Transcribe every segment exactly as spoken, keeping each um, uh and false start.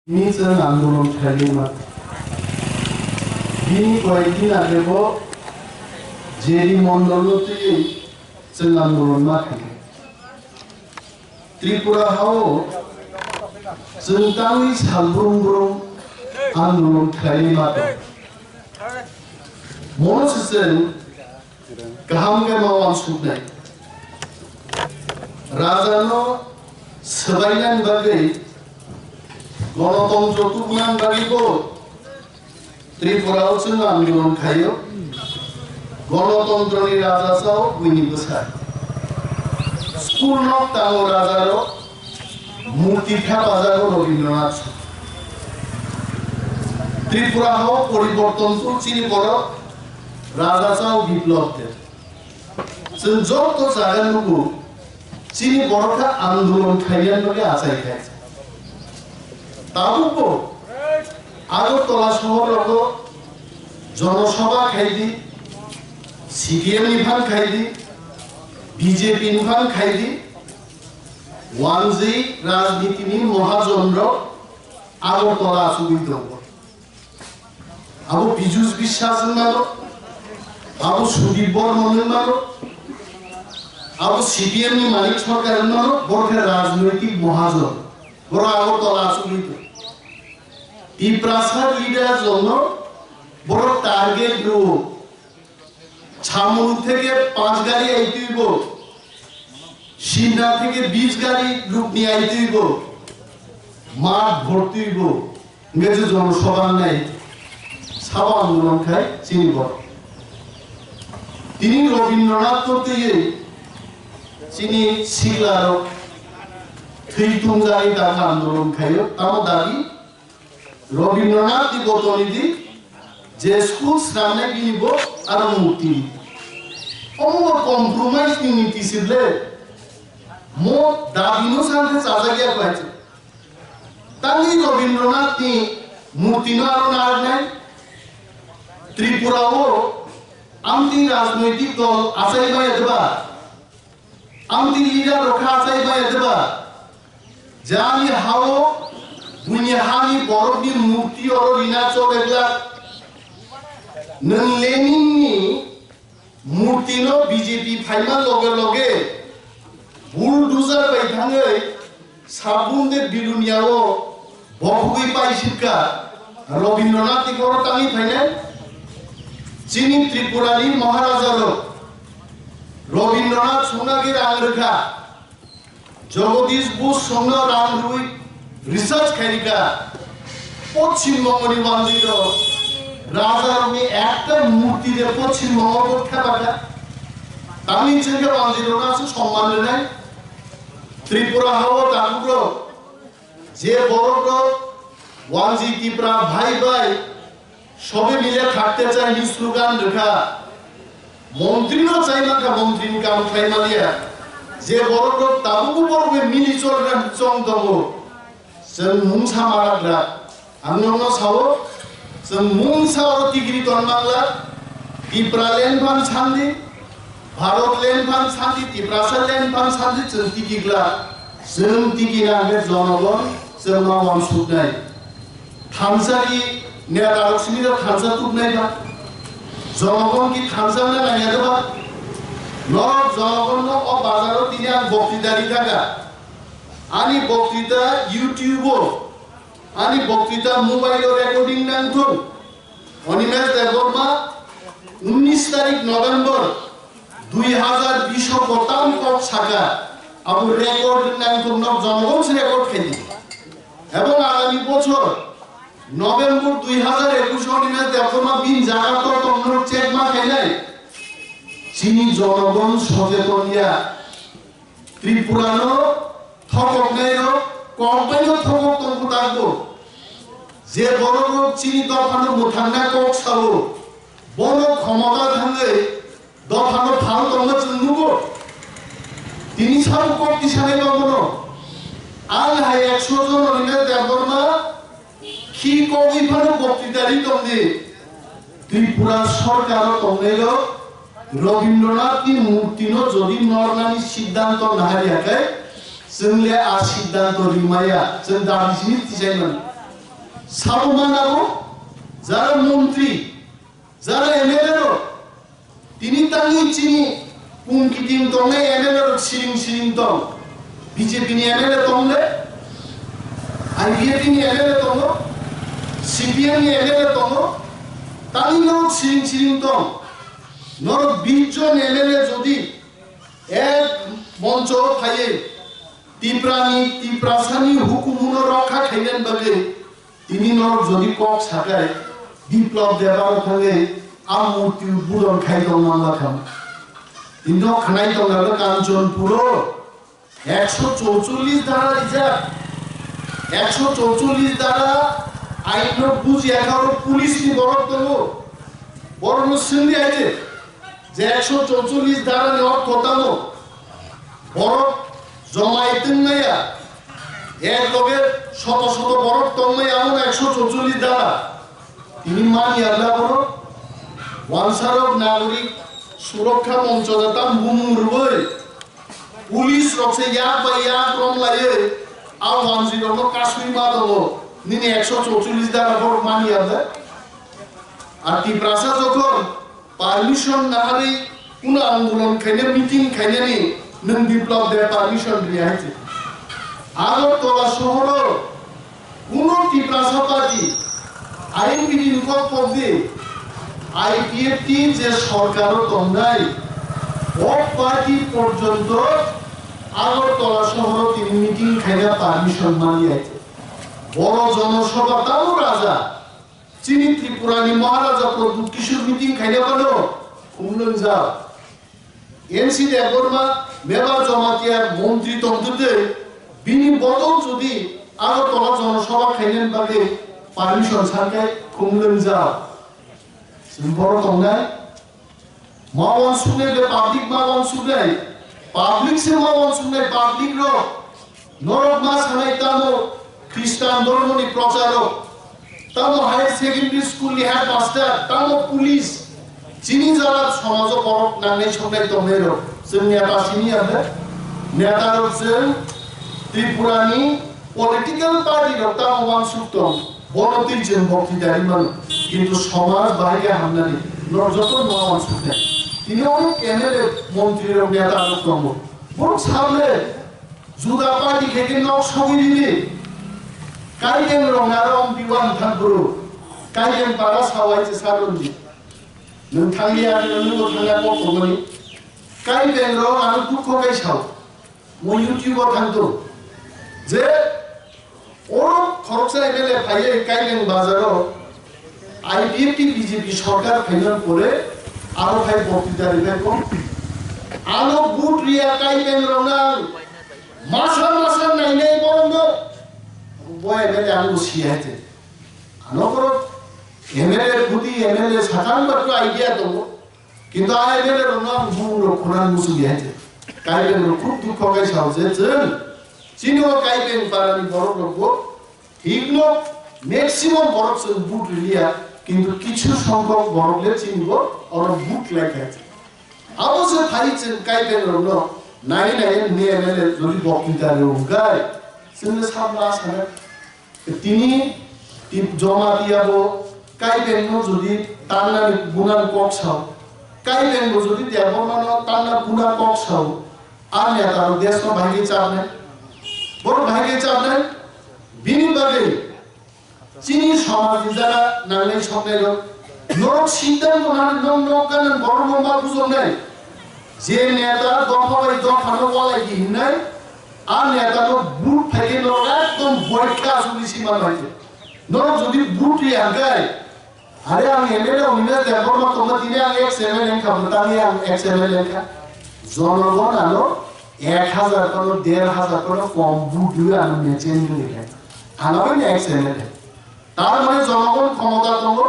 Ni chwng andolon khlaimani. Bini koyekdin age bo J D Mondolno twiwi chwng andolon ma khaikha. Tripura hao chwng tangwi sal brum brum andolon khlaimani. Mono se chwng kaham khe ma uansuknai. Rajano swbainani bagwi, gonotontro tubunani bagwi bo Tripura o chwng andolon khaio. Gonotontroni raja sao buini bwsa. School nok tango rajarok murti thepajago Rabindranath. Tripura hao poriborton tu chini borok raja sao biplop de. Chwng joto jaga nugo, chini borok kha andolon khainani bagwi achai khai. Tabukbo Agartala sohor rogo jonosabha khaidi, C P M ni phan khaidi, B J P ni phan khaidi, wanjwi rajniti ni mohajon rok Agartala achugwi tongo. Abo Piyush Biswas wng mano, abo Sudip Barman wng mano, abo C P M ni Manik Sarkar wng mano, borok khe rajnoitik mohajon. Borok Agartala achugwi tongo. Tiprasa leader jono borok target rwo. Chamunu theke panch gari aitwibo, Sinda theke bis gari lukni aitwibo, math bhortwibo, hingke je jonosabha nai sabo andolon khai chini borok. Tini Rabindranath no twiwi chini sikla rok thwi thumjani dakha andolon khaio, tamo dabi Rabindranath ni botoni di je school swnamnai bini bo aro murti. Omo bo compromise ni niti sible. Mo dabi no sangkhe chajak ya bai. Tangwi Rabindranath ni murti no aro narnai. Tripura o amtwi rajnoitik dol achai maya deba. Amtwi leader rok kha achai maya deba. Jani hao buini hani borokni murti oro rina chole glak. Nwng Lenin ni murti no B J P phaima loge loge bulldozer bai thangwi Sabunde Bilonia o bokhogwi paisipka Rabindranath ni khoro tangwi phainai. Chini Tripura ni Maharaja rok Rabindranath songna khe rang rwkha. Jagadish Bose songno rang rwi research khairika. Poschim Bongoni wanjwi rok raja rokni ekta murti de Poschim Bongo bo thepaka. Tamni chengke wanjwi rokno aswk somman rwnai. Tripura hao tabukrok je borokrok wanjwi Tipra bhai bhai sobe mile thakte chai hwnwi slogan rwkha. Montri no chai mankha, montri ni kam khlai maliya. Je borokrok tabukbo borok bai mili chol chong tongo. Chwng mungsa marak gra. Ang nokno sao, chwng mungsa oro tikiri ton mangla, Tipraland phan sandi, Bharatland phan sandi, Tiprasa land phan sandi, chwng tikigla, chwng tikina hwnkhe jonogon chwng ma wansuknai. Thansa ki neta rok simi rok thansa tuknai ba, jonogon ki thansa na nangya ba, norok jonogon no o bazaro tini ang boktwita ri thaka, ani boktwita YouTube o Ani boktwita mobile o recording nangthung. Animesh Debbarma unnish tarik November dui hazar bish o kotam kok saka, abo record nangthung, nok jonogon se record khaidi. Ebong agami bochor November dui hazar ekush o Animesh Debbarma bin jaga to tongno check ma khainai. Chini jonogon socheton ya. Tripura no thokoknai rok kok bai no thokok tongkhu takbo. Je borok rok chini dopha no mwthangna kok sao, bono khomota thangwi dopha no phal tongma chwng nugo. Tini sabo kok tisanai ba bono. Ang hai ekso jon Animesh Debbarma Khi kogwi phano boktwita ri tongdi. Tripura sorkaro tongnairok Rabindranathni murtino jodi nornani siddhanto naharya khe, chwngle a siddhanto rimaya, chwng dabi simi tisai mano. Sabo manabo, jara montri, jara M L A rok, tini tangwi chini pung kiting tongnai M L A rok siring siring tong. B J P ni M L A tong le, I P F T ni M L A tongo, C P M ni M L A tongo, tangwi norok siring siring tong. Norok bish jon M L A jodi ek moncho phaiwi Tiprani, Tiprasani hukumuno rokha khainani bagwi tini norok jodi kok sakai Biplab Debbarma thangwi a murti udbodon khai tong manla kha. Tini nok khanai tongnago Kanchanpuro ekso chorchollis dara rijak. Ekso chorchollis dara aino bujiya kha, oro police ni borok tongo. Borokno swngdi aide je ekso chorchollis dara ni ortho tamo? Borok jomai tongmaya, ek loge soto soto borok tongmaya, amo ekso chorchollis dara. Tini mani abla borok wansarok nagorik surokha moncho da tam bumung rwui police rok se yak bai yak rom laiwi a wanjwi rokno kasui ma tongo. Nini ekso chorchollis dara borok mani abla. Ar Tiprasa jokhon permission naharwi kuno andolon khaina, meeting khainani nwng Biplab de permission riya hai se. Agartala sohoro kuno Tiprasa party, I P F T ni kok pokdi, I P F T je sorkaro tongnai, o party porjonto Agartala sohoro tini meeting khaina permission mani hai se. Boro jonosabha tamo raja, chini Tripura ni Maharaja Pradyut Kishore meeting khaina phano khumlwngjak. N C Debbarma, Mebar Jamatia montri tongtwtwi bini bodol jodi Agartala jonosabha khainani bagwi permission sankhe khumlwngjak. Chwng boro tongnai. Ma wansuknai de public ma wansuknai. Public se ma wansuknai, public rok. Norok ma sanai tamo Christian dhormo ni procharok, tamo higher secondary school ni headmaster, tamo police. Chini jara somajo borok nangnai soknai tongnai rok. Chwng neta sini ya de. Neta rok chwng Tripura ni political party rok tamo wansuk tong. Bono twi chwng bokti dari mano, kintu somaj bahai khe hamnani norok joto no wansuknai. Tini onek M L A, montri rok, neta rok tongo. Borok sable juda party khe khe nok sogwi ridi. Kaibeng rok naro M P one thang bro. Kaibeng para sawai se saronji. Nwng thangya, nwng bo thangya kok tongmani. Kaibeng rok ano dukho kai sao. Mo YouTube o thang tong. Je oro khoroksa M L A phaiwi Kaibeng bazaro I P F T B J P sorkar phaina pore aro phai bokti dari phai kok. Ano vote riya Kaibeng rok nang masa masa nainai borok no. Bo M L A ano siya hai te. Ano koro M L A khudi M L A sakang ba idea tongo. Kintu a M L A rokno ang bumung rok khunani muchung ya hai se. Kaibeng rok khub dukho kai sao je chwng chini o Kaibeng para ni borok rok bo thik no maximum borok chwng vote riliya, kintu kichu songkhok borok le chini bo oro vote lai kha. Abo se phai chwng Kaibeng rokno nai nai ni M L A jodi bokti da rw gai chwng le samla sana. Tini tip joma tiya bo Kaibeng no jodi tangnani bunani kok sao, Kaibeng bo jodi Debbarma no tangna buna kok sao, a neta rok desh no bahai khe chapnai, borok bahai khe chapnai, bini bagwi chini somaj ni jaga nangnai soknai rok norok siddhanto nani nok nok gana borok no ma bujoknai. Je neta dopha bai dopha no walai di hinnai, a neta no vote phai khe norok ekdom boyka asugwi sima bai khe. Norok jodi vote ri hangkai, are ang M L A hwnwi na Debbarma tongma tini ang ex M L A wngkha, mwtangwi ang ex M L A wngkha. Jonogon ano ek hajar kono, der hajar kono kom vote rwi ano mechenwi rikha. Ang abono ex M L A. Tar mane jonogon khomota tongo.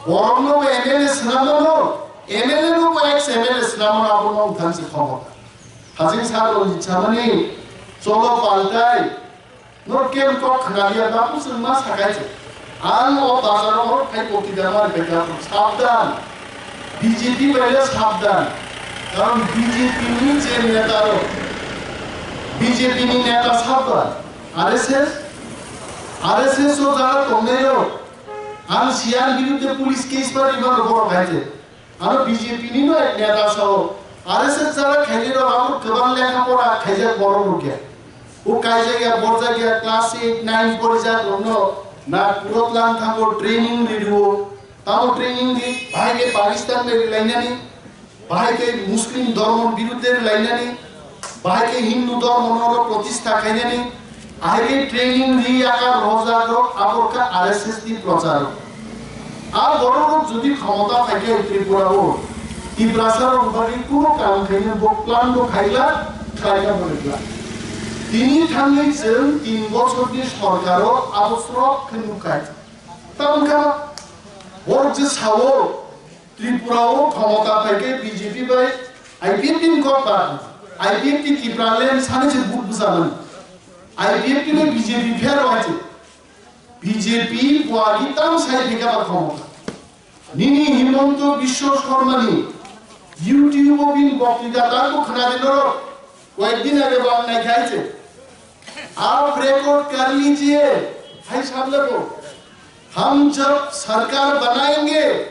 Borokno bo M L A swnamano, M L A no bo ex M L A swnamano, abono wngthang se khomota. Hajing sa Ranjit samani cholo paltai. No kem kok khnaliya, bapu chwng ma sakai se. Ang o bazaro hor khai bokti da ma rikha, sabdan. B J P bai le sabdan. Karon B J P ni je neta rok, B J P ni neta sabdan. R S S, R S S o jara tongnai rok, ang siyan biruddhe police case ba rima rok borok hai je. Ano B J P ni no ek neta sao, R S S jara khainai rok abo kwbang lekha pora khaijak borok rok ya. O kaijak ya, borjak ya, class eight, nine porijak rok no Nagpur o tlang thango training ri rio. Tamo training ri, bahai ke Pakistan bai rilainani, bahai ke Muslim dhormo biruddhe rilainani, bahai ke Hindu dhormo no protistha khainani, ahai ke training ri yakar rojak rok abo kha R S S ni prochar. A borok rok jodi khomota phai khe Tripura o, Tiprasa rok bagwi kuno kam khainani bo plan bo khaila, khlaina bo rikla. Tini thangwi chwng tin bochor ni sorkar o abo srok khe nukhai. Tamo kha borok je sao, Tripura o khomota phai khe B J P bai I P F T ni kok ba, I P F T Tipraland sani se but bwchamani. I P F T bai B J P pher rw hai se. B J P buagi tam sai phika ba khomota. Nini Himanta Biswa Sarma ni YouTube o bini boktwita tangbo khna di norok. Koyek din age bo ang nai khai se. Aap record kar lijiye, hai samle bo. Hum jab sarkar banayenge,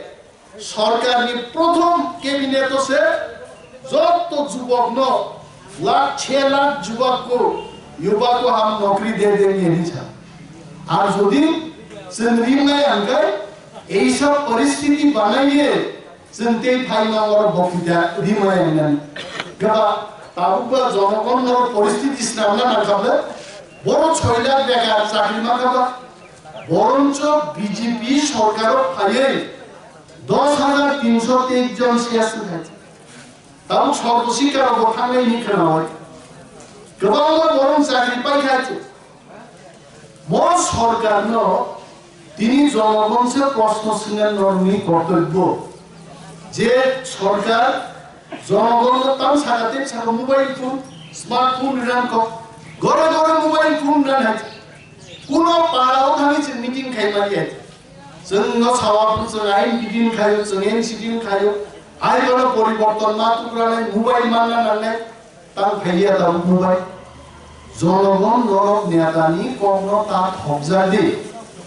sorkar ni prothom cabinet o se jotto jubok no lakh, chhe lakh jubok ko, yuba ko hum nokri de denge hinwi sa. Ar jodi chwng rimnai ang khe, ei sab paristhiti banaiye, chwng tei phaima oro boktwita rimaya hinani. Gaba tabukba jonogon norok poristiti swnamna nangkha ble, borok soi lakh bekar chakri mankha ba, boroncho B J P sorkaro phaiwi dos hajar tinsho teis jon C S khai. Tabuk sorbo sikarokbo thangnai hinwi khwnawai. Kwbangma borok chakri paikha. Mo sorkarno tini jonogon se proshno swngna norokni kortobbo. Je sorkar jonogonno tam saka tei saka mobile phone, smartphone rinang kok. Gore gore mobile phone rinang hai. Kuno para o thangwi chwng meeting khai manya. Chwng no sawa phuru chwng ain bidin khaio, chwng N C D khaio. Ai bono poriborton ma tukranai, mobile manna nangnai. Tang phaiya tabuk mobile. Jonogon norok netani kokno ta thokjak di.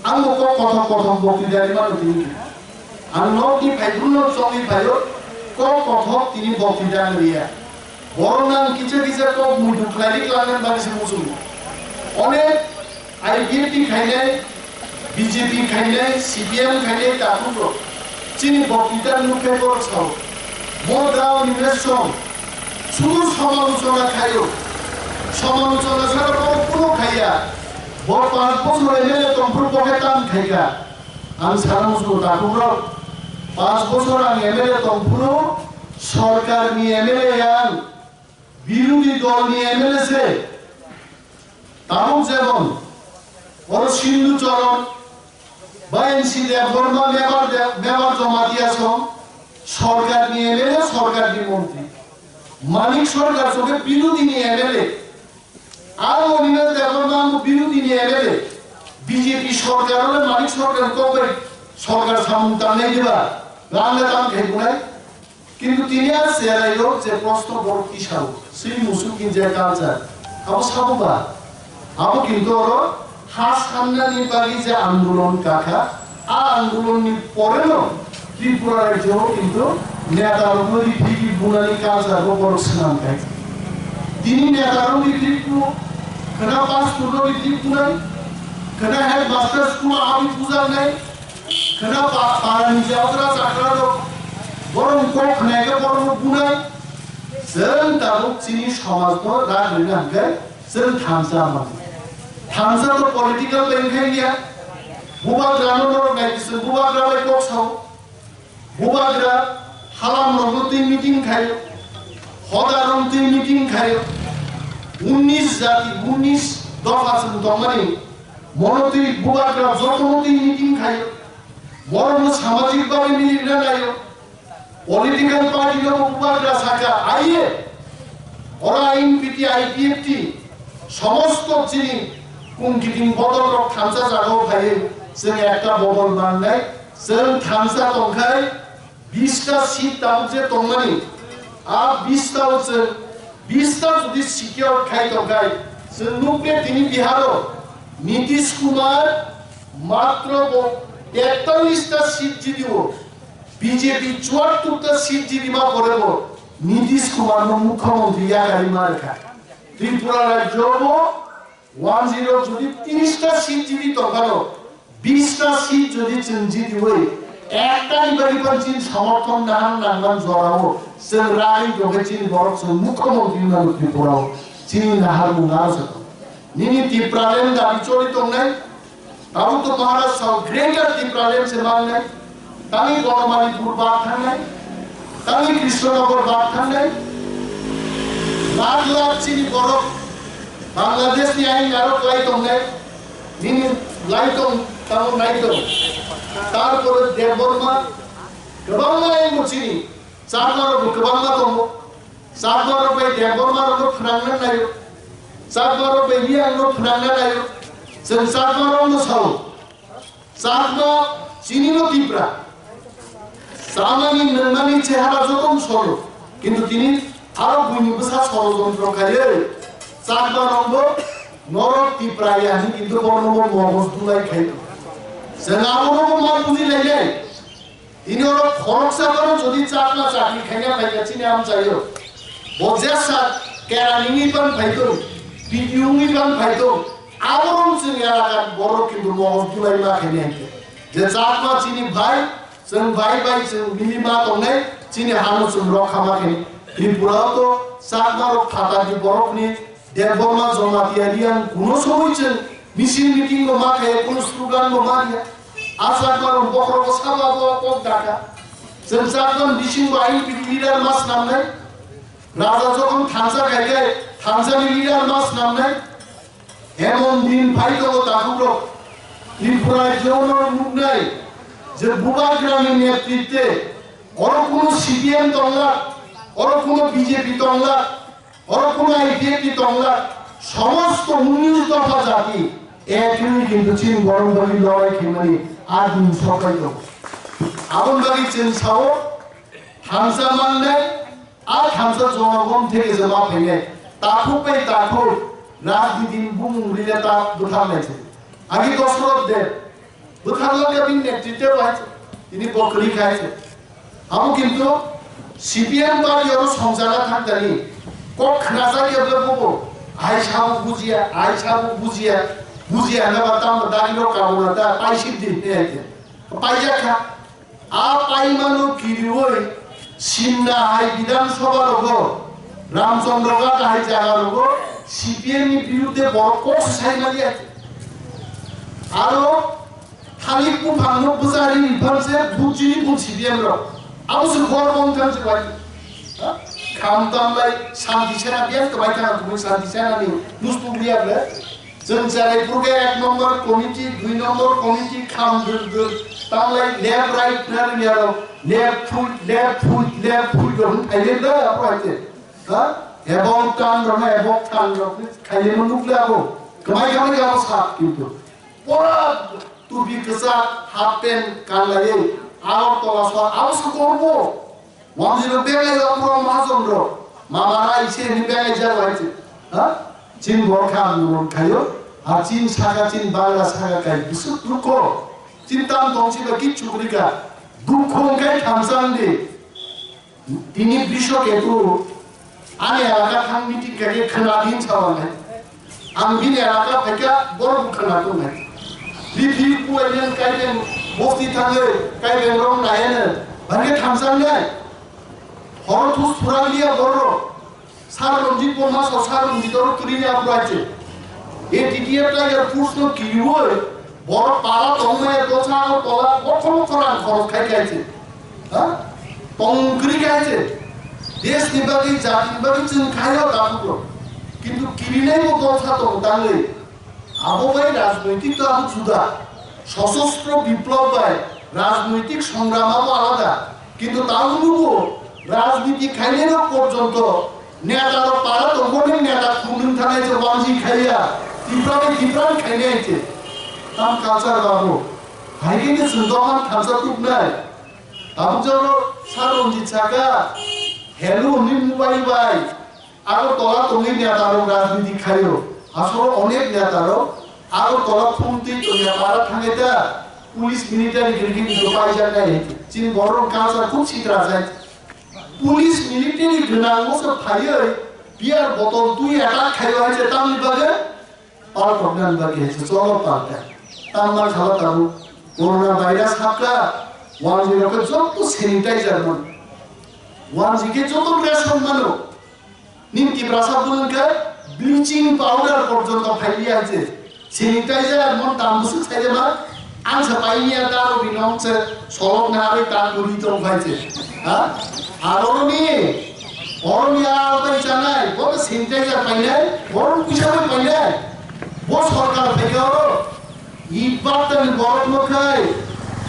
Ang bo kok kothok kothok bokti dari mano tini. Ang nokni phaibrumno chongwi phaio, kok kothok tini bokti dang riya. Borok nang kisa kisa kok muitu khlaidi klangnani bagwi se muchungo. Onek I P F T khainai, B J P khainai, C P M khainai takhuk rok chini bokti dang nukhe borok sao. Mo dao ni song. Sudu samalochona khaio. Samalochona sara borok kuno khaiya. Bo panch bochor M L A tongphuru bo khe tam khaikha. Ang sana musugo takhukrok, panch bochor ang M L A tongphuru, sorkarni M L A ang, birodhi dolni M L A se. Tabuk jemon, oro Sindhu Charan, ba N C Debbarma, Mebar De-, Mebar Jamatia song, sorkarni M L A, sorkarni montri. Manik Sarkar sokhe birodhini M L A. Ang Monina Debbarma ang birodhini M L A, B J P sorkar ole Manik Sarkar kok bai sorkar samung tangnai diba, rang le tang khai bunai. Kintu tini a cherai rok je proshno borok tisao, swi musuk ni je culture, abo sabo ba? Abo kintu oro ha sanna ni bagwi je andolon kakha, a andolon ni pore no Tripura rajyo o kintu neta rokno rithiki bunani culture bo borok swnam khai. Tini neta rok rithik bu, khwna pastor rok rithik bunai, khwna headmaster school o aboni puja nai, khwna pa-, parani jawatra chakra rok borok kok khwnai khe borok no bunai. Chwng tabuk chini somaj no rak rwna hwnkhe chwng thansa mano. Thansa to political bai wngkha ya. Bubagra no norok nai khe chwng bubagra bai kok sao. Bubagra halam rokno twi meeting khaio, hoda rok twi meeting khaio, unnish jati, unnish dopha chwng tongmani, mono twi bubagra jotono twi meeting khaio, borokno samajik bagwi milik rwna naio, political party no bubagra saka aiye, ora I N P T, I P F T, somosto chini kung kiting bodol rok thansa jagao phaiwi chwng ekta bodol mangnai. Chwng thansa tongkhai bista seat tabuk je tongmani, a bista o chwng bista jodi secure khai tongkhai, chwng nukle tini Biharo Nitish Kumar matro bo tektallis ta seat jidibo, B J P chuattor ta seat jidima porebo Nitish Kumar no mukhyamantri yakarima rwkha. Tripura rajyo bo one zero jodi tiris ta seat jidi tongphano, bis ta seat jodi chwng jidiwi ekta ni bagwi phan chini somorthon nahar nangman jorao chwng rai tongkhe chini borok chwng mukhyamantri wngmano Tripura o chini naharmung aro se tong. Nini Tipraland dabi choli tongnai, tabuk to Maharaj sao Greater Tipraland se mangnai, tangwi Gonomanipur bak thangnai, tangwi Krishnanagar bak thangnai, lakh lakh chini borok Bangladesh ni ain aro klai tongnai, nini lai tong, tamo nai tong. Tarpore Debbarma, kwbangma ain bo chini, Chakma rok bo kwbangma tongo. Chakma rok bai Debbarma rok no phnangna naio. Chakma rok bai Reang no phnangna naio. Chwng Chakma rok no sao. Chakma chini no Tipra. Chamani nungmani chehara joto no sono. Kintu tini aro buini bwsa sorojontro khaiwi Chakma rok bo norok Tipra ya hwnwi kintu bono bo mogos dulai khai. Chwng abo no bo ma buji lai lai. Tini oro khoroksa borok jodi chakma chakri khaina phaikha chini amchaio. Bo jesa kerani wngwi pan phaito, B D O wngwi pan phaito, aborok chwng elakar borok kintu mohor tulai ma khaini hai khe. Je chakma chini bhai, chwng bhai bai chwng mili ma tongnai, chini hano chwng rokha ma khaini. Tripura o to chakma rok phatani borokni Debbarma Jamatia Reang kuno somoi chwng misil meeting bo ma khaiya, kuno slogan bo ma riya. A Chakma rok bokhorogo saba bo kok dakha. Chwng Chakma bisingo I N P T leader ma snamnai. Raja jokhon thansa khai khai thansani leader ma snamnai. Emon din phai tongo takhuk rok. Tripura rajyo no nuknai je Bubagrani netritwe oro kuno C P M tongla, oro kuno B J P tongla, oro kuno I P F T tongla, somosto unnish dopha jati ek wngwi kintu chini borok bagwi lorai khaimani a din sokai tongo. Aboni bagwi chwng sao, thansa mannai, a thansa jonogong theke je ma phainai, takhuk bai takhuk rajniti ni bumung rwya ta bwtharnai se. Agi Dosroth Deb, bwtharlakya bini netritwe bo hai se, tini bo kwrwi kha hai se. Abo kintu C P M party oro songchana thangkani kok khnajak ya bwle bobo, ai sabo bujiya, ai sabo bujiya, bujiya hwnba tamo dagirok kabuna ta paisip di hwnwi hai khe. Paijak kha. A paimano kiriwi simna hai Bidhan Sabha rogo, Ramchandra Ghat hai jaga rogo C P M ni birudde borok kok sai maliya. Aro thalik buphangno bwchari riphan se bujini bun C P M rok. Abo se gor bong thang se bai. Ha? Kham tam bai santi sena biyan to bai thang to santi sena ni mustu biya ble. Chwng cherai phuru khe ek number committee, dui number committee kham dwr dwr. Tanglai left right na rwya rok, left foot, left foot, left foot rok hwn khaile da abo hai khe. Ha? Ebong tan rok na ebong tan rok khaile no nukle abo. Kwmai kwmai abo sak kintu. Pura tupi kwchak, half pant kanlaiwi Agartala sa abo se kormo. Wamjiro bengai rok, puro mahajon rok. Mama rai se ni bengai jago hai se. Ha? Chin borkha ang nuron khayo. Ha chin saka chin bangla saka kai bisuk dukho. Chin tam tong si ba kichu krika. Dukho kai thamsang de. Tini bisho ketu. Ani elaka thang meeting kake khna din sawa nai. Ang bini elaka phaikha borok khna tongnai. Bithi puaileng kaibeng bosti thangwi kaibeng rok naiyanw. Bangkhe thamsangnai. Horo thus phurang liya borok. Sar Ranjit Boma so Sar Ranjit oro tuli ya buache. A T T F Tiger Force no kiwi borok para tongmaya dosa o tola bokholo khorang khorok khai khai se. Ha? Tongkri khai se. Desh ni bagwi, jati ni bagwi chwng khaio tabukro. Kintu kirinai bo dol sa tongo tangwi. Abo bai rajnoitik to abo juda. Sosostro biplob bai rajnoitik songram abo alada. Kintu tabukbo rajniti khainai rok porjonto neta rok para tongmani neta khumung thanai se wangji khaiya. Tipra bai Tipra khainai se. Tam culture abo. Hai khe chwng doman thansa tuknai. Tabuk joro Sar Ranjit saka, hello hwnwi mobile bai Agartala tongwi neta rok rajniti khaio. Asolo onek neta rok Agartala Khumtwi Toniya para thangwi ta police military gwnangwi paijak nai. Chini borok culture khub sitra jai. Police military gwnang mosok phaiwi beer botol twi attack khaio hai se tamni bagwi? Paltoknani bagwi hai se cholo palka. Tamma khala tabuk corona virus hapka, wanjwi rokhe joto sanitizer mano. Wanjwi khe joto ration mano. Nini Tiprasa bwrwi khe bleaching powder porjonto phailiya hai se. Sanitizer mon dam bwswk sai ma, ang sa pai niya ta ro bini ong se solok na ri ta kuri tong phai se. Ha? Aro ni, oro ni a bai chanai, bo to sanitizer painai, bo puisa bai painai. Bo sorkar phai oro. Ibar tan borok no khai,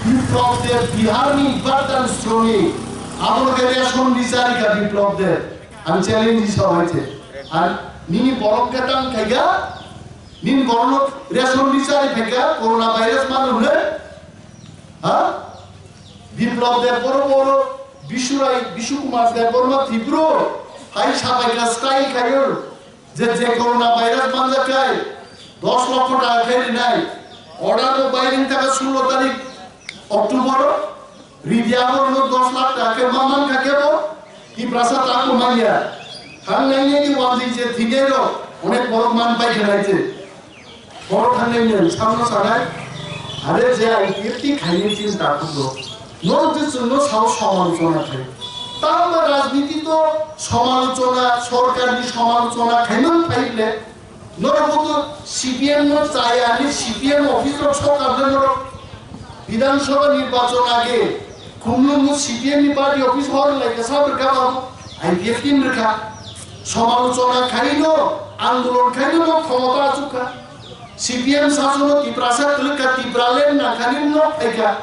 Biplab Deb Bihar ni ibar tan sroni. Abo ke ration di chari ka Biplab Deb. Ang challenge sa hai se. Ar nini borok ke tang khai ga, Nini borokno ration di chari phaikha, corona virus mano hwnwi? Ha? Biplab Deb Borma, Bishu Rai, Bishu Kumar Deb Borma Tripura, hai sabaikha style khaio, je, je corona virus manjak khai, dos lokho taka khai rinai, order bo bairing taka sullo tarik October, Ridi abo rwno dos lakh taka khe ma man kha khe bo Tiprasa tako manya. Thang nai nai di wanjwi je thwinai rok onek borok man pai khe nai se. Borok thang nai nai samno sanai. Are je I P F T khaini chin tako do. No je chwngno sao samalochona khai. Tamo rajniti to samalochona, sorkarni samalochona khaiman phai le. Norok bo to C P M no chaya, ani C P M office rok sokar de norok. Bidhan Sabha nirbachon age, Khumlung no C P M ni party office hor lai ka sabr ka babu, I P F T ni rwkha. Samalochona khai no, andolon khai no, no khomota achuk kha. C P M sasono Tiprasa kwlwk kha, Tipraland nangkhani no phai kha.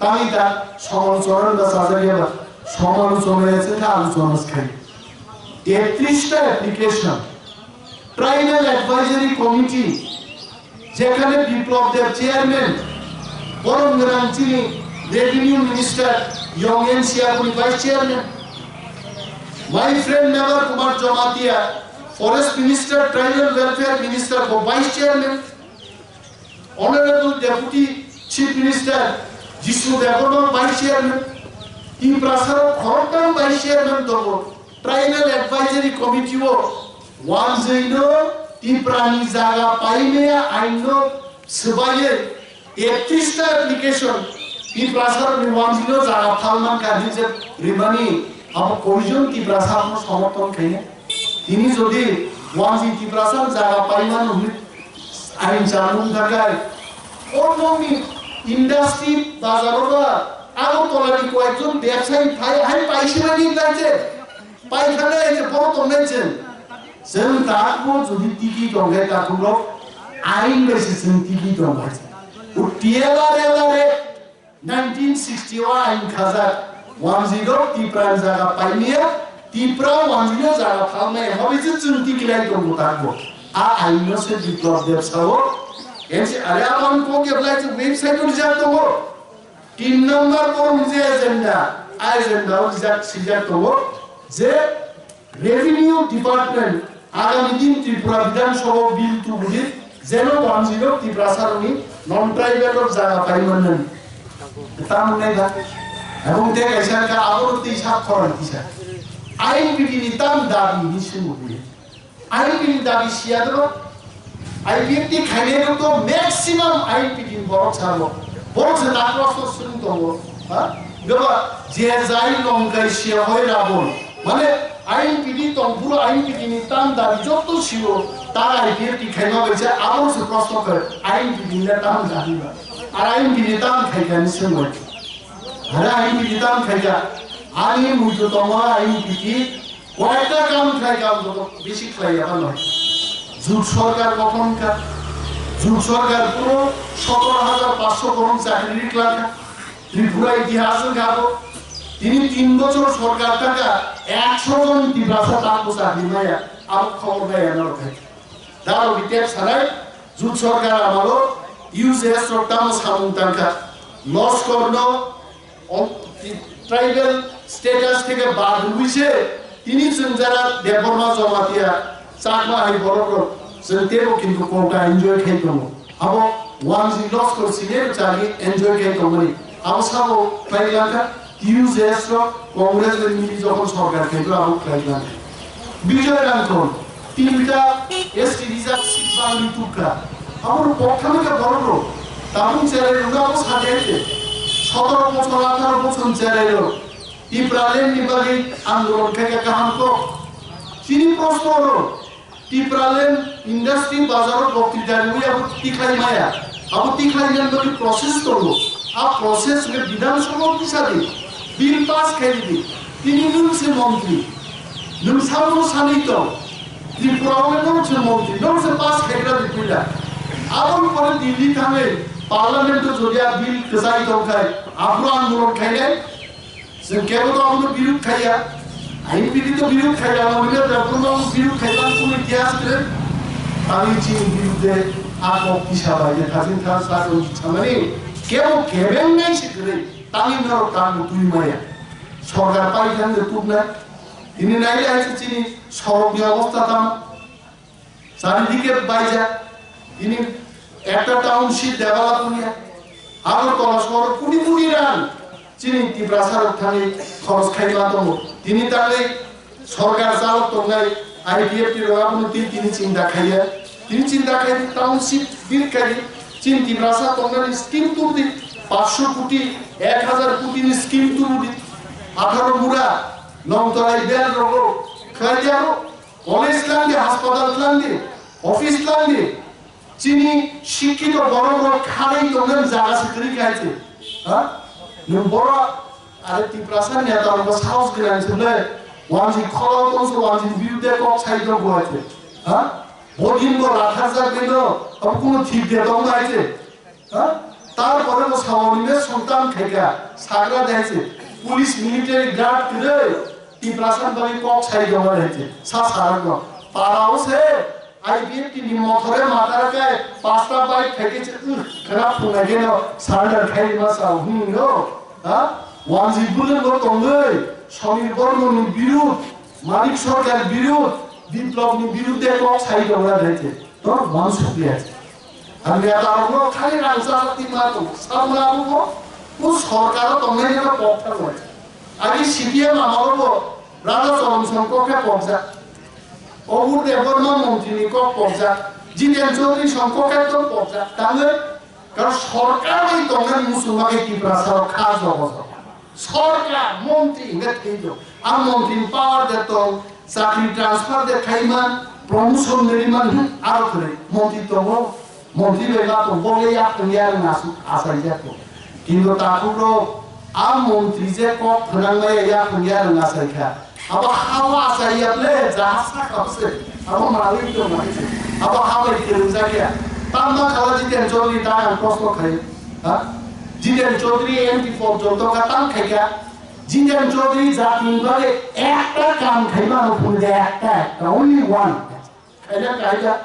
Tangwi da samalochona da sajak ya ba, samalochona ya se kha alochona se khai. Tetrista application, Tribal Advisory Committee, jekhane Biplab Deb chairman, borom gwnang chini Revenue Minister, Yong N Siabuni vice chairman, my friend Mevar Kumar Jamatia, Forest Minister, Tribal Welfare Minister ko vice chairman, Honorable Deputy Chief Minister Jishnu Debbarma Vice Chairman, Tiprasa rok khoroktham Vice Chairman tongo, Tribal Advisory Committee o wanjwi no Tipra ni jaga paimaya ain no swbaiwi ektrista application Tiprasa rok ni wanjwi no jaga phalman kha hinwi je rimani abo koijon Tiprasa no somorthon khainai. Tini jodi wanjwi Tiprasa jaga paimano hwnwi ain chamung thakai, o nokni industry bazaro ba Agartala ni koyekjon bebsayi phai hai paisirani nai je, paikha nai je, boro tongnai je. Chwng takbo jodi tiki tongkhe takhukrok ain bai se chwng tiki tongkha. O T L R L R e Nineteen sixty o ain khajak, wanjwi rok Tipra ni jaga paimaya, Tipra wanjwi no jaga phalmaya, hobi se chwng tikilai tongo takbo. A ain no se Biplab Deb sao, N C, are abang kok eblai se website o rijak tongo. Tin number borom je agenda, a agenda o rijak, sijak tongo, je Revenue Department agami din Tripura Bidhan Sabha bill tubudi jeno wanjwi rok Tiprasa rokni non tribal rok jaga pai manani. Tamo nai ba? Ebong te kaisa ka abo tei sak khorang kisa. I P T ni tam dabi ni sungudi. I P T ni dabi siya dro. I P F T khainai rok to maximum I P T ni borok sabo. Borok se nakrok so sung tongo. Ha? Gaba je jai longkai siya hoi rabon. Mane I P T tong puro I P T ni tam dabi jotto siyo. Ta I P F T khaima bai se abo se prosto khe I P T ni tam dabi ba. Ar I P T ni tam khai kani sung bai. Hara I P T ni tam khai ka. Ani muitu tongo I P T. Koyekta kam khlai kam joto bisi khlai ya phano. Jut sorkar gothon kha. Jut sorkar puro sotoro hajar paanso borom chakri rikla kha. Tripura itihas wngkha abo. Tini tin bochor sorkar thangkha, ekso jon Tiprasa tamo chakri maya. Abo khobor maya norok hai. Daro bitep sanai, jut sorkar amalo U J S rok tamo samung tangkha. Loskor no O, tribal status theke bad rwui se tini chwng jara Debbarma Jamatia Chakma hai borok rok chwng tebo kintu kota enjoy khai tongo. Abo wanjwi loskor sini chagi enjoy khe tongmani. Abo sabo khlai langkha, T U J S rok Congress bai mili jokhon sorkar khe abo khlai langkha. Bijoy Rangkhol, tinta S T reserve seat bangwi tukha. Abo rok kok thangwi kha borok rok. Tabuk cherai rwna abo sade khe. Sotoro bochor, atharo bochor cherai rok. Tipraland ni bagwi andolon khe khe kaham kok. Chini proshno rok. Tipraland industry bazar o boktwita rwwi abo tikhlai maya. Abo tikhlai nani bagwi process tongo. A process hwnkhe Bidhan Sabha tisadi bill pass khaidi. Tini nwng se montri. Nwng sabono sanwi tong. Tripura o nwng se montri. Nwng se pass khaigra di puila. Aboni pore Delhi thangwi parliament o jodi a bill kwchai tongkhai, aphuru andolon khainai. Chwng kebo to abono birud khaiya. Ain pidi to birud khaiya, mobile rok no birud khaiya, kunu itihas kwrwi. Tangwi chini birudde a kok kisa bai de thajin thang sa rok samani. Kebo kebeng nai se kwrwi. Tangwi norok tang twi maya. Sorkar pai thang de tukna. Tini nai le hai se chini sorok ni obostha tam. Charidike baijak, tini ekta township develop wngya. Agartala sohor koti koti rang chini Tiprasa rok thani khoros khaima tongo. Tini tangwi sorkar chalok tongnai I P F T rok abono twi tini chinta khaiya. Tini chinta khai township build khai chini Tiprasa tongnani scheme tubudi, paanch sho koti, ek hajar koti ni scheme tubudi. Atharo mura, Longtolai bel rogo, khlaiya ro. College tlangdi, hospital tlangdi, office tlangdi, chini sikkito borok rok kharwi tongnani jaga se kwrwi kha hai se. Ha? Nwng borok are Tiprasa neta rok sahos gwnang se le, wanjwi kholo tong se, wanjwi birudde kok sai tong bo hai se. Ha? Bodin bo ratharjak dino, abo kuno thik de tong hai se. Ha? Tarpore bo sawani ne songtam khaika, sagra dai se, police military guard kwrwi, Tiprasa ni bagwi kok sai dong dai se, sa sarang no. Para o se, I P F T ni motore matara kai, pasta bike khaike se, uh, khera phunai ke no, surrender khai ma sa, hmm, no. Ha? Wanji bule bo tongwi, Samir Bormon ni birud, Manik Sarkar birud, Biplab ni birud de kok sai dong dai se. To wan sukliya. Ang ya ta no khali rang sa ti ma to. Sa ma ru ko. Ko sorkar to me na pok ta ko. Agi C P M amaro bo Raja Choron Song kok khe pokjak. Obur Debbarma montri ni kok pokjak. Jiten Chaudhary Song kok khe to pokjak. Tangwi kar sorkar bai tongnani muchungma khe Tiprasa rok kha jogo jogo. Sorkar, montri hingke thwi tong. A montri ni power de tong, chakri transfer de khaiman, promotion de riman, hmm, aro kwrwi. Montri tongo, montri bai ma tong, bo le yak tong ya rwng asuk asai ya tong. Kintu takhuk rok, a montri je kok phnang maya yak tong ya rwng asai kha. Abo ha o asai ya ble, jaha sa kha se. Abo malai tong ma se. Abo ha bai kwrwng jak ya. Tama khala Jiten Chaudhary ta ang kosok khai. Ha? Jiten Chaudhary M P pok joto ka tang khaika. Jiten Chaudhary jatni bagwi ekta kam khaima ano phunukya, ekta, ekta, only one. Khaina kaida.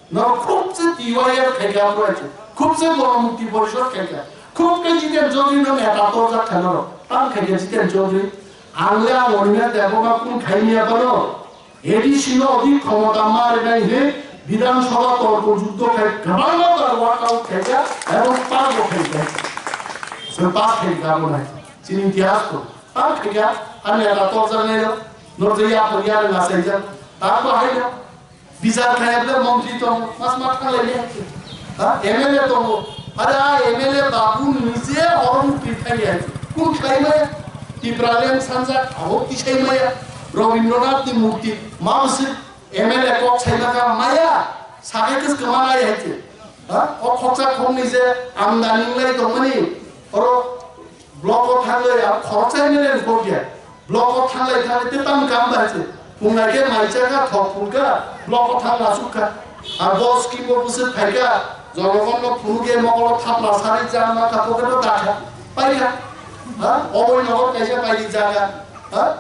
No khub se T Y F khaika ano. Khub se Ganamukti Porishad khaika. Khub khe Jiten Chaudhary no neta torjak khaina rok. Tang khaika Jiten Chaudhary. Ang le ang onina debo ma kun khaimya bano. A D C no odi khomota ma rwnai hwnwi Bidhan Sabha torko juddo khai kwbangma bar walkout khaijak ebong pass bo khaijak. Chwng pass khaijak abo nai. Chini itihas to. Pass khaijak, ani neta torjaknaino norjak yapharya rwng achaijak. Tamo haino bichar khaiyakle montri tong, mas ma thanglaiya. Ha, M L A tongo. Are a M L A babu nije oro mukti thangya. Kun khlai maya? Tipraland sanjak abo kisai maya. Rabindranath ni murti mamsik M L A kok sai maka maya. Sakai kis kemana ya hete. Ha, o khoksa khong nije amdani nglai tongmani. Oro Block o thanglai, a khoroksa M L A ni kok ya. Block o thanglai thanglai te tamo kam bai se. Punglai khe mai cha kha, thok phun kha, block o thang asuk kha. A bo scheme o bwswk phai kha, jonogon no phunuk ye mokol o thapla sari cha ma kha, pocket o da kha. Pai kha. Ha? Oboi nogo kaisa pai di jaga. Ha?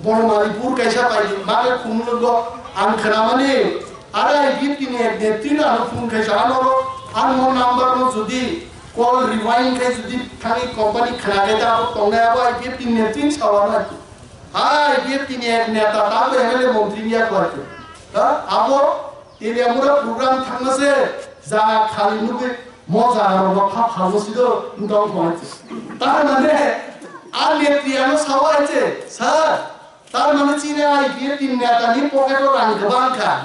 Bono Manipur kaisa pai di. Ma khe phunuk go ang khna mani. Are I P F T ni ek de tin ano phun kaisa ano ro. Ang mo number no jodi Call rewind khai jodi thani company khna khai ta abo tongnai abo I P F T ni netri ni sawa na ki. Ha I P F T ni ek neta ta abo M L A montri ni yak wa ki. Ha abo tini amura program thangma se Jaga khali nugwi mo jaga rok pha phalgo sido ntong khong hai. Tar mane a netri ano sawa hai se, sir. Tar mane chini I P F T ni neta ni pocket o rang kwbang kha.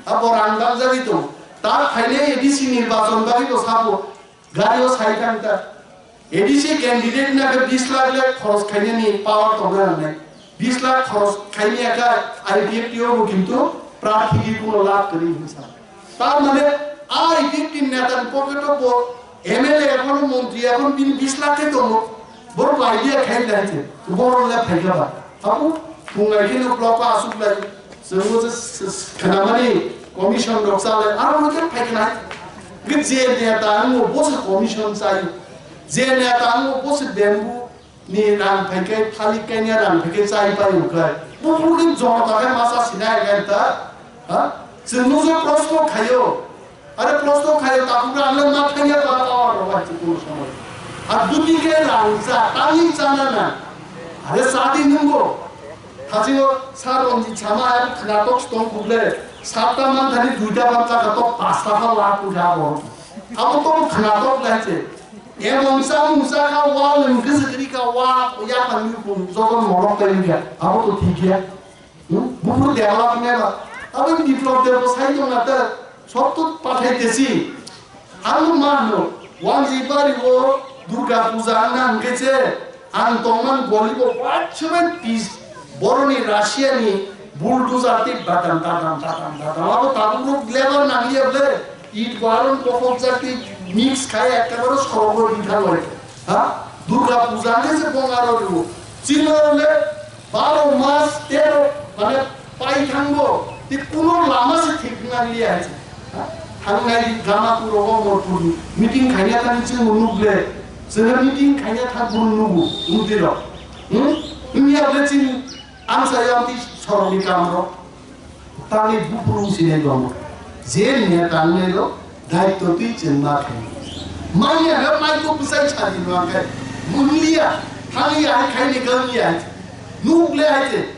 Abo rang bang jagwi tongo. Tar phainai A D C nirbachon bagwi bo sabo gari o sai thang ta. A D C candidate na khe bis lakh le khoros khainani power tongna nangnai. Bis lakh khoros khaini aka I P F T o bo kintu prarthi ki kuno labh kwrwi hinwi sa. Tar mane a I P F T ni neta ni pocket o bo M L A ekhon montri ekhon bini bis lakh khe tongo. Borok idea khai lai se. Borok le phai kha ba. Abo thungai khe no block o asuk lai. Chwngno je s-, s-, khnamani commission rok chalai, aro hwnkhe phaiknai. Hwnkhe je neta wngmo bo se commission chaio, je neta wngmo bo se bamboo ni rang phaikhe, thalik kainai rang phaikhe chai pai wngkhe. Bo boni jonota khe masa sinai khe ta, ha? Chwngno je proshno khaio, are proshno khaio, tabukra ang le ma thangya ba power rok bai chukung samai. Ar duti khe rang cha, tangwi chana na. Are sadi nungbo. Thachio sa Ranjit Sama ang khnatok stong khuble. Satta man thani duita ban cha katok pasta pha la puja bo. Abo to khnatok lai che. Emon sa musa kha wa leng khe kha wa ya pan yu kun jogon morok tai ya. Abo to thik ya. Hmm? Bufur development ba. Abo Biplop Deb bo sai tong na ta. Sob to pathai tesi. Ang mano, wanjwi bari o Durga Puja wngna hwnkhe se ang tongmani goli bo wansukmani pis boroni Russia ni bulldozer tei badam, badam, badam, badam. Abo tabuk rok lebar nangliya ble, it bo aron bokhok jak tei mix khai ekebare sorogo ringkha loi. Ha? Durga Puja hwnkhe se bongaro rwo. Chini oro le baro mas, tero, mane, pai thango, tei kuno lama se thik wngna liya hai se. Ha? Thangnai di gama puro o mor puri. Meeting khaina thang chwng nuk le. Chwng meeting khaina thang puro nugu, umti rok. Hmm? Wngya ble chini amsa yang ti sorok ni kam rok. Tangwi buphuru sinai tongo. Je niya tangnai rok daityo twi chwng ma khainai. Manya hwnkhe mai kok bwsai sadi no hwnkhe mungliya, thangya hai khaini gangya hai. Nuk le hai se.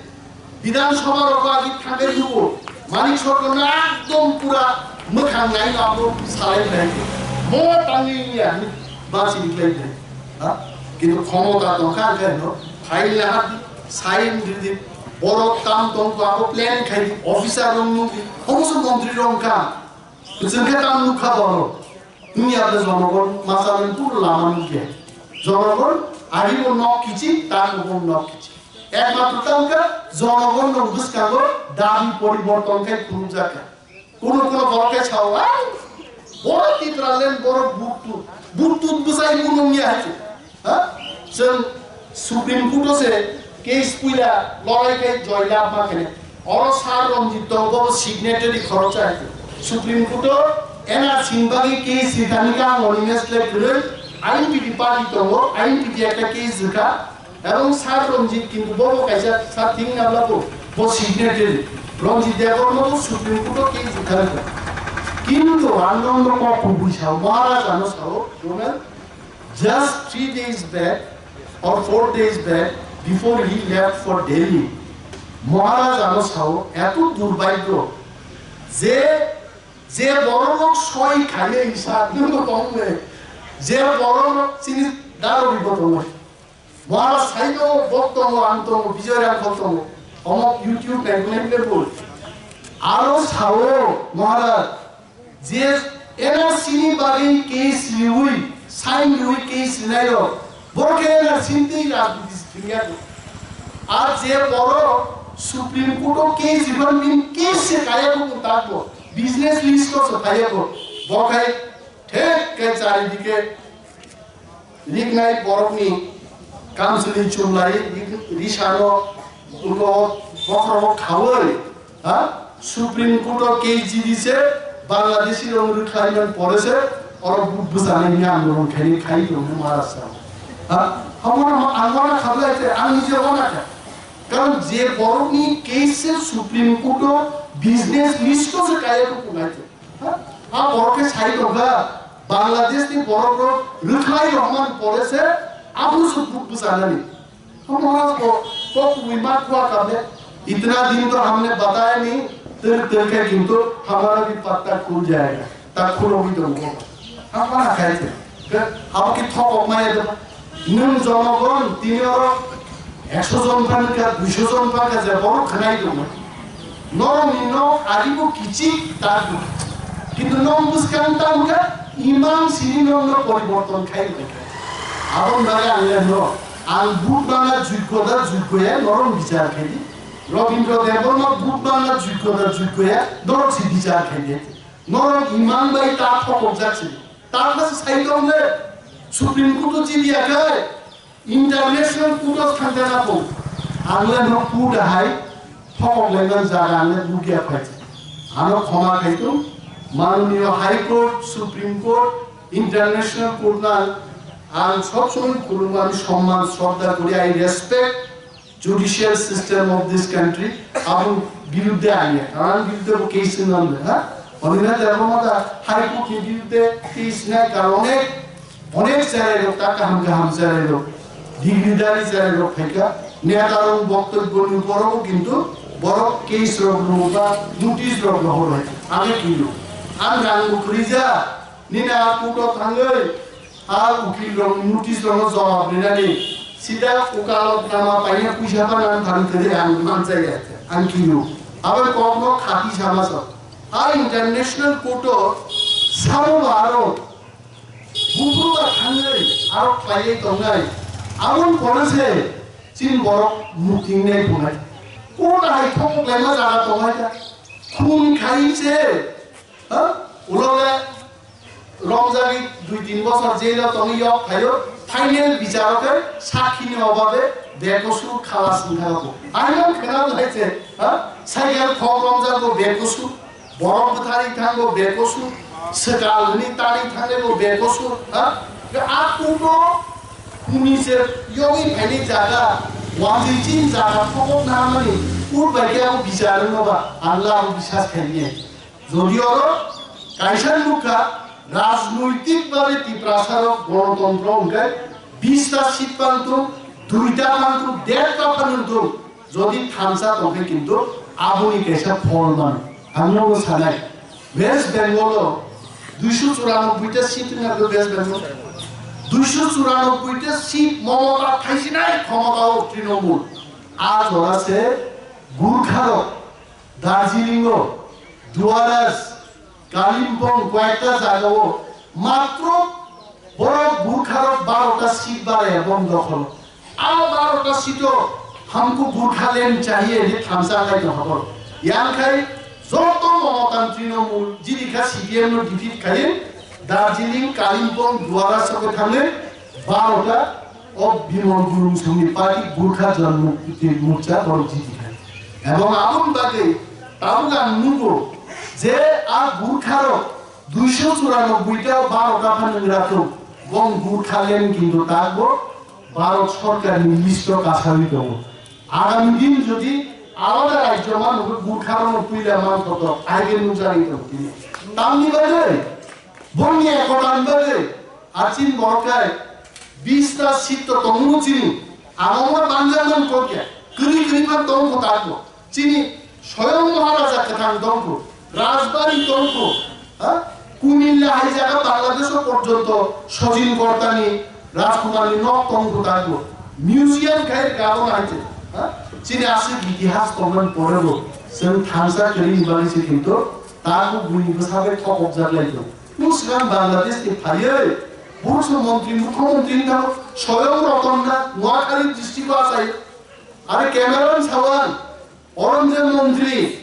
Bidhan Sabha rok agi thangwi nugo. Manik Sarkar no ekdom pura mwkhang nai no abo salai nai. Mo tangwi ya ni ba sini khlai nai. Ha? Kintu khomota tongkha hwnkhe no, phaila hadi, sign ridi, borok tam tongkha, abo plan khaidi, officer rok nungdi, oboso montri rok wngkha. Chwngkhe tam nukha borok. Wngya ble jonogon masa len puro lama nukya. Jonogon, aribo nok kichi, tamo nok kichi. Ekmatro tangkha, jonogon no bwskango dabi poriborton khai phunukjakha. Kuno kuno borok khe sao, "Ai, borok Tipraland, borok buktut, buktut bwsai kuno wngya hai se." Ha? Chwng Supreme Court o se case puila lorai khai joy lab ma khene. Oro Sir Ranjit tong, bo signatory khoroksa hai se. Supreme Court o N R C ni bagwi case rithani khe ang oni neslek kwrwi I N P T party tongo, I N P T ekta case rwkha. Ebong Sir Ranjit kintu bobo kaisa sa thing na lago, bo signatory. Ranjit Debbarma bo Supreme Court o case rwkha. Kintu ang nono kok kubui sao, Maharaj ano sao, Ronald, just three days back or four days back, before he left for Delhi, Maharaj ano sao, eto durbhagyo, je, je borok soi khaiye hisab nungbo tongmani, je borok chini daro bibo tongmani. Maharaj sai tongo, bok tongo, ang tongo, Bijoy Rangkhol tongo. Omo YouTube naikolai le bol. Aro sao Maharaj, je N R C ni bagwi case riwi, sign riwi case rinai rok, borok khe N R C ni twi rajniti se thwngya ko. Ar je borok Supreme Court o case riban bin case se kaya ko tak bo, business list o se kaya ko. Bo khai thek khe charidike Riknai borokni kamchwlwi chumlai rik-, risano ulo bokhorogo khaui, ha? Supreme Court o case jidi se Bangladeshi rok rwkhlai man pore se oro bu-, bwchanai ni andolon khaini khai tongmani Maharashtra. Ha? Hamoro ma-, ang wana khablai te ang nije wana kha. Karon je borokni case se Supreme Court o business list o se kaya ko punai te. Ha? A borok khe sai tongkha, Bangladesh ni borok rok rwkhlai rok man pore se aphuru se buk bwchanani. Hamara ko kok kubui ma khua kable, itna din to hamne bataya nahi, tir tir khe kintu hamara bhi patta khul jayega. Ta khulogwi tongo. Hapma hakhai te. Ke abo ki thokok maya de. Nwng jonogon tini oro ekso jon phan ka, duiso jon phan ka je borok khnai tongo. Norok ni nok aribo kichik ta. Kintu nok bwskang ta wngkha imang sini nok no poriborton khai wngkha. Aboni bagwi ang le no, ang buk bana juggo da juggo ya norok bichar khai di. Robindra Debbarma buk bana juggo da juggo ya norok si bichar khai di. Norok imang bai ta thokokjak se. Ta kha se sai tong le. Supreme Court o chini ya khai. International Court o thang jana po. Ang le no court hai thokok le man jaga ang le bukya phai. Ano khoma khai tu. Manoniyo High Court, Supreme Court, International Court na ang sob somoi khulumani somman shraddha kori, I respect judicial system of this country, aboni birudde anya, karon birudde bo case wngmani, ha? Onina Debbarma da High Court ni birudde case nai, karon onek, onek cherai rok ta kaham kaham cherai rok, degree dani cherai rok phaikha, neta rok boktobyo ni upor o kintu borok case rok rwba notice rok rohor hai, age kiyo, ang rang bo kwrwija, nini a court o thangwi, A ukil rok notice rokno jawab rinani sida ukalok nama paina puisa panan thani thani ang manjaya ang kiyo. Abo kokno khati sama so. A international court o samo ba aro bubru ba thangnai aro khlaiwi tongnai. Aboni pore se chin borok muting nai phunai. Court hai thok laima jaga tongnai ta. Khun khai se, ha? Ulole Romjagwi dui tin bosor jail o tongwi yok phaio, final bicharo khe sakhi ni obabe bekosu khalas wngkha bo. Aino khena lai se, ha? Cycle khok romjak bo bekosu, borok bwthari thang bo bekosu, swkal hwnwi tari thang bo bekosu, ha? A kuno hwnwi se yogwi phaini jaga, wajwi chin jaga thokok na mani, ur bai khe abo bichar wngno ba, ang la abo bisas khaini. Jodi oro kaisa nukha, rajnoitik babe Tiprasa rok gonotontro hwnkhe bista seat phantung, duita phantung, derta phantung, jodi thansa tongkhe kintu aboni kaisa phol mano. Ang nogo sanai, West Bengal o duiso churanobboi ta seat wngkha West Bengal, duiso churanobboi ta seat Mamata thaisinai khomota o Trinamool. A jora se Gurkha rok Darjeeling o, Duaras, Kalimpong koyekta jaga o matro borok Gurkha rok baro ta seat baraya bong dokhol. A baro ta seat o hamko Gurkhaland chahiye hinwi thansa khlai tong habor. Yang khai joto Mamata Trinamool jidi kha C P M no defeat khai Darjeeling, Kalimpong, Duaras o thangwi baro ta o Bimal Gurung songni party Gurkha Jan Mukti Morcha borok jiti kha. Ebong aboni bagwi tabuk ang nugo je a Gurkha rok duiso churanobboi ta baro ta phan wngwi rathok, bong Gurkhaland kintu takbo Bharat sorkarni list o kasawi tongo. Agami din jodi alada rajyo mano Gurkha rokno puila manthoto, aige nukjagwi tongo tini. Tamni bagwi Bongni ekotan bagwi a chini borok kai bista seat to tongmung chini. Amo ma banjak man kokya. Kri kri phan tong kho tako. Chini soyong Maharaja kwthang tong kho. Rajbari tong kho. Ha? Kumilla hai jaga Bangladesh o porjonto Sachin Kortani Rajkumarni nok tong kho tako. Museum khai gabo hai je. Ha? Chini aswk itihas tongmani porebo. Chwng thansa kwrwini bagwi se kinto tako buini bwsa bai thokok jak lai tong. Muslim Bangladesh ni phaiwi, Bursa Montri, Mukhyamantri wngkha Soyong Ratan Nath, Noakhali district o achai. Are Cameron Sawan, Orange Montri,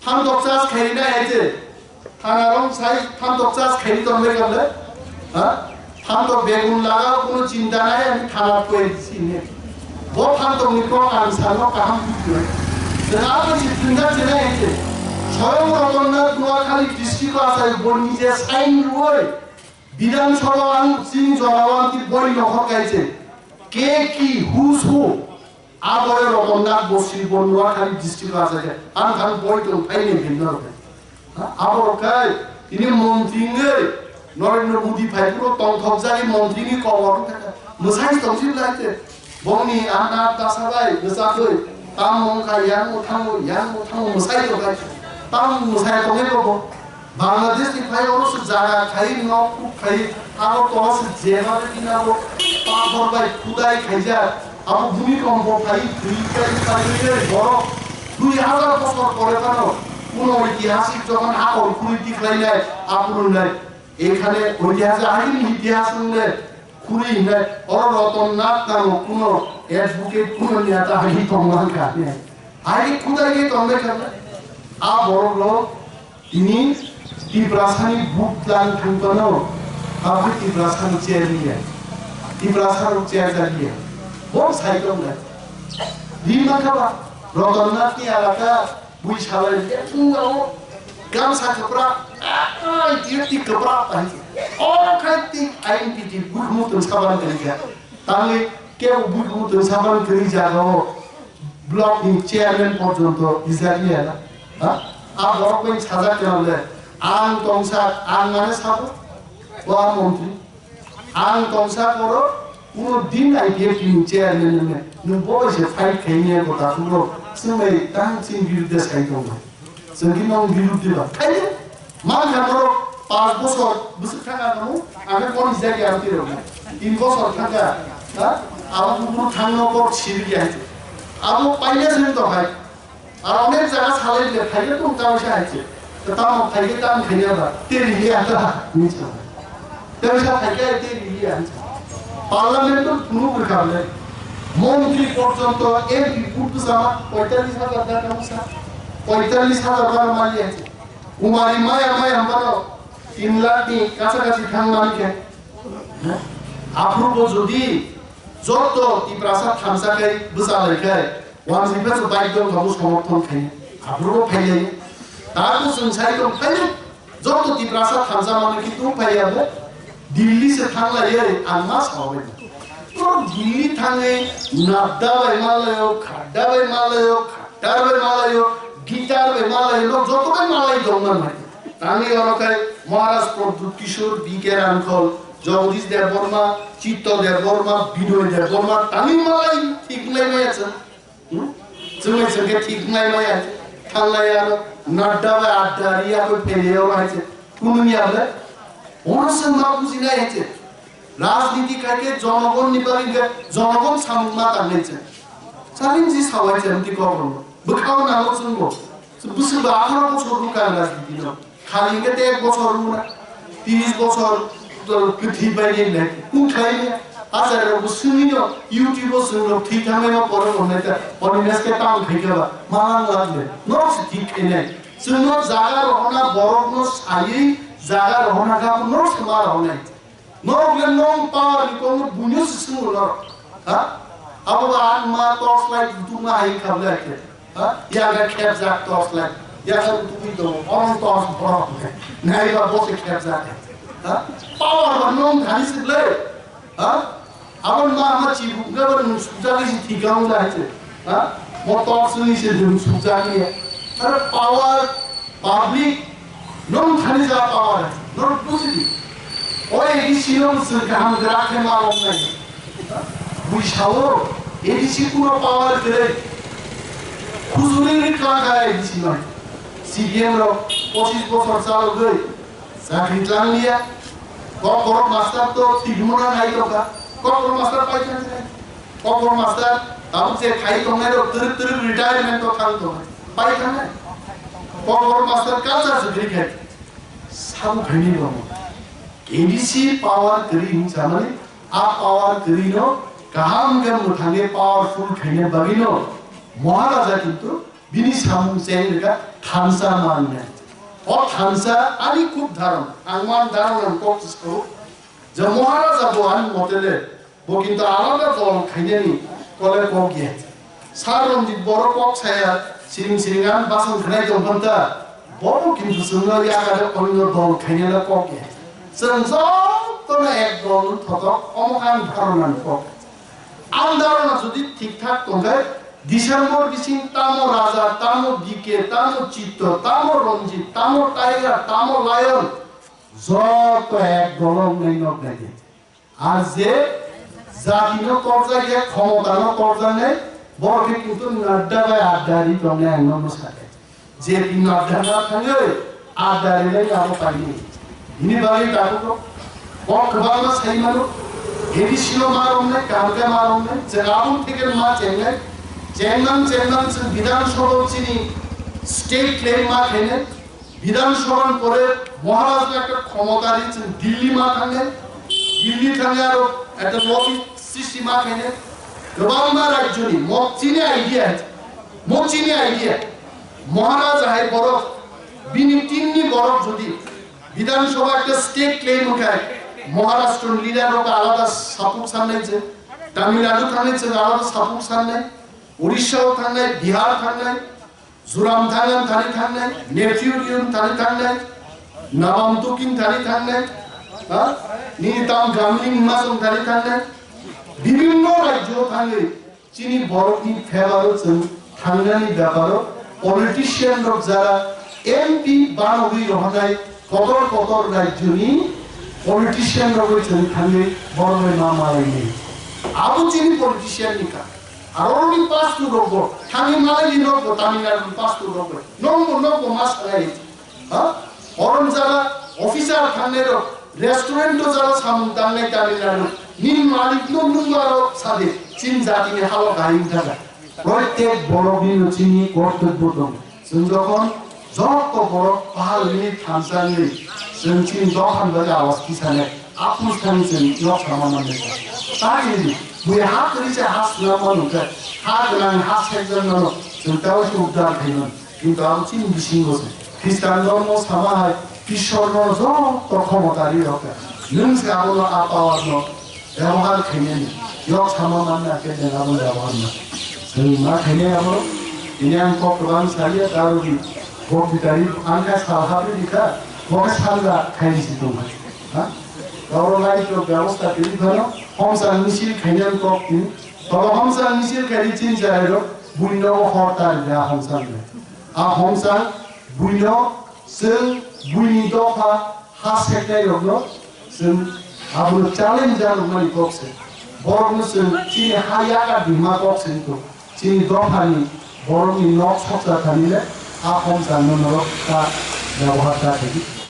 thantok chas khaina aje. Thana rong sai thantok chas khaini tong lai kable. Ha? Thantok begun laga kuno chinta nai, ami thana koi sini. Bo thantok ni kok ang sano kaham bujui. Jena bo si thinda jena aje. Soyong Ratan Nath Noakhali district o achai bo nije sign rwoi. Bidhan Sabha ang chini jora o ang ti boi nokhor kaise. Ke ki, who's who? Abore Ratan Nath Bosri bo Noakhali district o achai. Ang thang boi tong phai ni bhinno rok. Ha? Aboro kai, ini montri nge, Narendra Modi phai puro tongthok jani montri ni kobor wngkha. Mwsai tongsi lai te. Bongni ana basa bai bwchakwi tam mong kha yang bo thango, yang bo thango mwsai tong kha. Tam mwsai tongwi bo bo. Bangladesh ni phai oro se jaga khai, nok kuk khai, abo to se jeba de din abo papor bai khudai khaijak, abo bhumi kombo phai, twi kai phai, twi kai borok, dui hazar bosor pore phano, kuno oitihasik jokhon hakor khuri tikhlai nai, aphuru nai, ekhane oitihasik, agini itihas wngde, khuri hinai, oro Roton Nath namo kuno advocate kuno neta hai tongmang kha ne. Hai khudai ke tongnai kha ne. A borok rok tini Tiprasani buk lang thang tono, abo Tiprasani chair liya. Tiprasani chair ja liya. Bo sai tongnai. Di mankha ba, Roton Nath ni alaka, bui salai, ya thung jao. Gamsa kapra, ai, ti ti kapra pai. O khai ti ain ti ti bui mu tun saban kari kha. Tangwi ke bui mu tun saban kari jaga o. Block ni chairman porjonto Israel ya na. Ha? A borok bai sajak kena le. Ang tongsa, ang mane sabo. Wa montri. Ang tongsa koro, kuno din I P F T ni chairman nang nai. Nwng bo bai se fight khaimya ko ta kuro. Swng bai tang chini biruddhe sai tongo. Chwng khe nwng biruddhe ba. Khaimya. Man kha borok panch bosor bwswk thang ang nang, ang khe kon hijak ya twi rok. Tin bosor thang kha. Ha? Abo buru thang no kok siri ya. Abo paina sini to hai. Ar onek jaga salai le, phaikhe tong tamo se hai se. To tamo phaikhe tamo khaina ba, teri liya ta, hinwi sa. Teri sa phaikhe teri liya, hinwi sa. Parliament to phunu bwrwkha le. Montri porjonto M P put bwsama, poitallis hajar da tamo sa. Poitallis hajar ba mali hai se. Kumari maya maya hambano, tin lakh ni kasa kasi thang mani khe. Aphuru bo jodi joto Tiprasa thansa khai bwchalai khai, Wanjwi phaiso bike dong kha, bo somorthon khainai. Aphuru bo phailai. Tabu chwng sai tong phailai. Joto Tiprasa thansa mano ki tu phaiya bo. Delhi se thanglai, ang ma sabai. To Delhi thangwi Nadda bai malayo, Khadda bai malayo, Khattar bai malayo, Gitar bai malayo, no joto bai malai dong man hai. Tangwi oro khai Maharaj Pradyut Kishore, B K Rangkhol, Jagadish Debbarma, Chitto Debbarma, Binoy Debbarma, tangwi malai thik lai maya chwng. Hmm? Chwngno chwngkhe thik nai maya, thanglai aro, Nadda bai Adda ri abo pele oro hai se, kunung ya le, oro se ma buji nai hai se, rajniti khai khe jonogon ni bagwi khe, jonogon samung ma tang nai se, salin ji sawai se, mti kok rok, bwkhao nango chwngbo, bwswk ba atharo bosor rwkha rajniti no. Khali hwnkhe tei ek bochor wngna, tris bochor, to, kwthwi bai rinai. Kung khlai ni, achai rok bo swngwi no, YouTube o chwng rok thwi thangnaima pore bo hwnai ta, oni neske tamo khai khe ba, manang lak le. Norok se thik khainai. Chwngno jaga rohona, borokno saywi jaga rohona kha, norok se ma rohonai. Norok le nong power ni kok no buino se swngo norok. Ha? Abo ba ang ma torch light butukma hai kha ble ake. Ha? Yaga khepjak torch light. Yaga butugwi tongo. Orong torch borok. Nai ba bo se khepjak. Ha? Power ba nong thani se ble. Ha? Abo ma ma chibu ga ba nung sujak isi thikang la hai se. Ha? Motor suni se dum sukjak ya. Aro power, public, nong thani ja power, nong bujidi. O A D C nong sir kaham gra khe ma rong nai. Bui sao, A D C kuno power kre. Khujuri ni kla ga A D C nong. C P M rok pochis bochor chalo goi. Chakri tlang liya. Kok borok master to tigmuna nai to ka. Kok borok master pai thang nai. Kokborok master, tabuk je khai tongnai rok twrwk twrwk retirement o thang tongnai. Bai thangnai. Kokborok master culture se kri khai. Sabu khaini rok. A D C power kwrwi hwn samani, a power kwrwi no kaham khe mwthangwi powerful khaina bagwi no Maharaja kintu bini samung cheng rwkha thansa manna. O thansa ani khub dharon, ang man dharon ang kok se sao. Je Maharaja bo ani mote le, bo kintu alada dol khainani tole kok ya. Sir Ranjit Boro kok saya, siring siring ang basong khnai tong phanta, bo bo kintu chwngno yakade onno dol khainani kok ya. Chwng jotono ek dol thotok, omo ang dharonani kok. Ang dharona jodi thik thak tongkhe, December bising tamo Raja, tamo B K, tamo Chitto, tamo Ranjit, tamo Tiger, tamo Lion, joto ek dol wngnai nok nai di. Ar je jatino torjak ya, khomotano torjaknai, borok khe kintu Nadda bai Adda ri tongnai ang nono sakhe. J P Nadda na thangwi, Adda rilai abo paini. Bini bagwi tabuk kok kwbangma sai mano. A D C no ma romnai, kaham khe ma romnai, chwng aboni theke ma chengnai. Chengnang chengnang chwng Bidhan Sabha chini state claim ma khainai. Bidhan Sabha ni pore Maharaj ni ekta khomota ri chwng Delhi ma thangnai. Delhi thangwi aro ekta lobby sristi ma khainai. Kwbangma rajyoni mo chini idea, mo chini idea. Maharaj hai borok, bini team ni borok jodi Bidhan Sabha ekta state claim wngkha, Maharashtra ni leader rok alada support sannai je, Tamil Nadu thangnai je alada support sannai, Odisha o thangnai, Bihar thangnai, Zoram thangan thani thangnai, Nephiu Riun thani thangnai, Nabam Tukin thani thangnai, ha? Nini tam Gamling Masong thani thangnai, bibinno rajyo thangwi chini borokni favour o chwng thangnani beparo politician rok jara M P banogwi rohornai kotor kotor rajyoni politician rokbai chwng thangwi borokbai ma malainai. Abo chini politician ni ka. Aroni pastor rokbo thangwi malaini nokbo Tamil Nadu ni pastor rokbai. Nokbo nokbo ma salai. Ha? Orom jara officer thangnai rok restaurant o jara samung tangnai Tamil Nadu. Nini malik no nungba rok sade chin jati ni halo kahim thaga. Protek borok ni no chini kortobbo tong. Chwng jokhon joto borok pahal ni thamsa ni chwng chini dophan bai awas kisane. Apus thani chwng nok sama manle. Ta ini, bui ha kwrwi se ha swnam manu khe, ha gwnang ha sekjak mano, chwng tao se uddar khaimano. Kintu abo chini bisingo se. Khristan dhormo sama hai, Ishwar no joto khomota ri rokha. Nwng se abono a power no byabohar khainani. Yok sama manna khe nwng abo byabohar ma. Nwng ma khainai abo, ini ang kok kwbang salia, karwi kok bitari ang kha sal habri dikha, kok salga khaini si tongkha. Ha? Toro light rok byabosta twi phano, homsang misil khainani kok twi. Toro homsang misil khaidi chin chai rok, buino hor tar ya homsang le. A homsang buino, chwng buini dopha ha seknai rokno, chwng abono challenge rwmani kok se. Borokno chwng chini ha yakar bima kok se to. Chini dophani borokni nok soksa thani le, a homsang no norok ta byabohar ta khaidi.